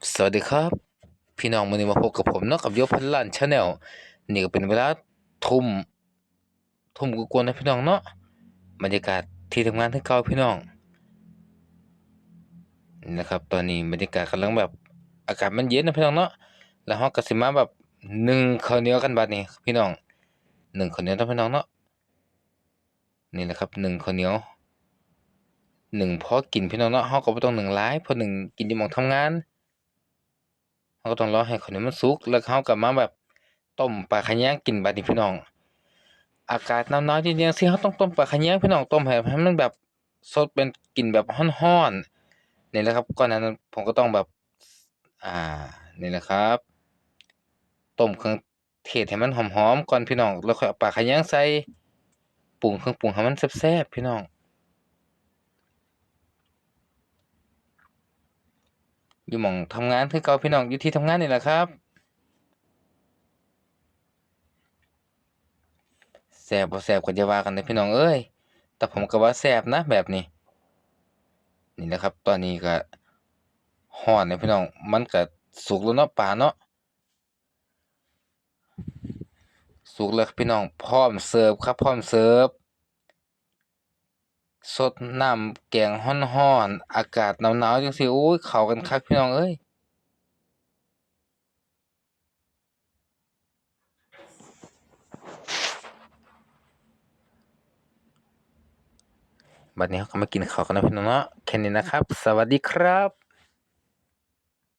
ສະຫວັດດີຄັບ ພີ່ນ້ອງ, ມື້ນີ້ມາພົບກັບຜົມເນາະ ກັບໂຍພັນລ້ານ Channel. ນີ້ກໍເປັນເວລາທຸ່ມ ທຸ່ມກວ່າໆນະພີ່ນ້ອງເນາະ. ບັນຍາກາດທີ່ທຳງານຄືເກົ່າພີ່ນ້ອງ. ນີ້ນະຄັບ ຕອນນີ້ບັນຍາກາດກຳລັງແບບ ອາກາດມັນເຢັນນະພີ່ນ້ອງເນາະ. ແລ້ວເຮົາກໍຊິມາແບບ ໜຶ້ງເຂົ້າໜຽວກັນບາດນີ້ພີ່ນ້ອງ, ໜຶ້ງເຂົ້າໜຽວນະພີ່ນ້ອງເນາະ. ນີ້ແຫຼະຄັບ ໜຶ້ງເຂົ້າໜຽວ ໜຶ້ງພໍກິນພີ່ນ້ອງເນາະ. ເຮົາກໍບໍ່ຕ້ອງໜຶ້ງຫຼາຍ ເພາະໜຶ້ງກິນຢູ່ໝ່ອງທຳງານ ເຮົາກໍຕ້ອງລໍໃຫ້ເຂົ້າໜຽວມັນສຸກ ແລ້ວເຮົາກໍມາແບບ ຕົ້ມປາຂະແຍງກິນບາດນີ້ພີ່ນ້ອງ. ອາກາດໜາວໆ ເຢັນໆ ຈັ່ງຊີ້ ເຮົາຕ້ອງຕົ້ມປາຂະແຍງພີ່ນ້ອງ, ຕົ້ມໃຫ້ ໃຫ້ມັນແບບ ສົດເປັນ ກິນແບບຮ້ອນໆ. ນີ້ແຫຼະຄັບ ກ່ອນໜ້ານັ້ນ ຜົມກໍຕ້ອງແບບ ອ່າ ນີ້ແຫຼະຄັບ ຕົ້ມເຄື່ອງ ເທດໃຫ້ມັນຫອມໆກ່ອນພີ່ນ້ອງ ແລ້ວຄ່ອຍເອົາປາຂະແຍງໃສ່ ປຸງເຄື່ອງປຸງໃຫ້ມັນແຊບໆພີ່ນ້ອງ. ຢູ່ໝ່ອງທຳງານຄືເກົ່າພີ່ນ້ອງ, ຢູ່ທີ່ທຳງານນີ້ແຫຼະຄັບ. ແຊບບໍ່ແຊບກໍຢ່າວ່າກັນເດີພີ່ນ້ອງເອີຍ, ແຕ່ຜົມກໍວ່າແຊບນະແບບນີ້. ນີ້ແຫຼະຄັບ ຕອນນີ້ກໍຮ້ອນແລ້ວພີ່ນ້ອງ, ມັນກໍສຸກແລ້ວເນາະ ປາເນາະ. ສຸກແລ້ວພີ່ນ້ອງ, ພ້ອມເສີບຄັບ ພ້ອມເສີບ. ສົດນ້ຳແກງຮ້ອນໆ ອາກາດໜາວໆ ຈັ່ງຊີ້ ໂອ້ຍ ເຂົ້າກັນຄັກພີ່ນ້ອງເອີຍ. ບັດນີ້ເຮົາກໍມາກິນເຂົ້າກັນເນາະພີ່ນ້ອງເນາະ, ແຄ່ນີ້ນະຄັບ ສະຫວັດດີຄັບ.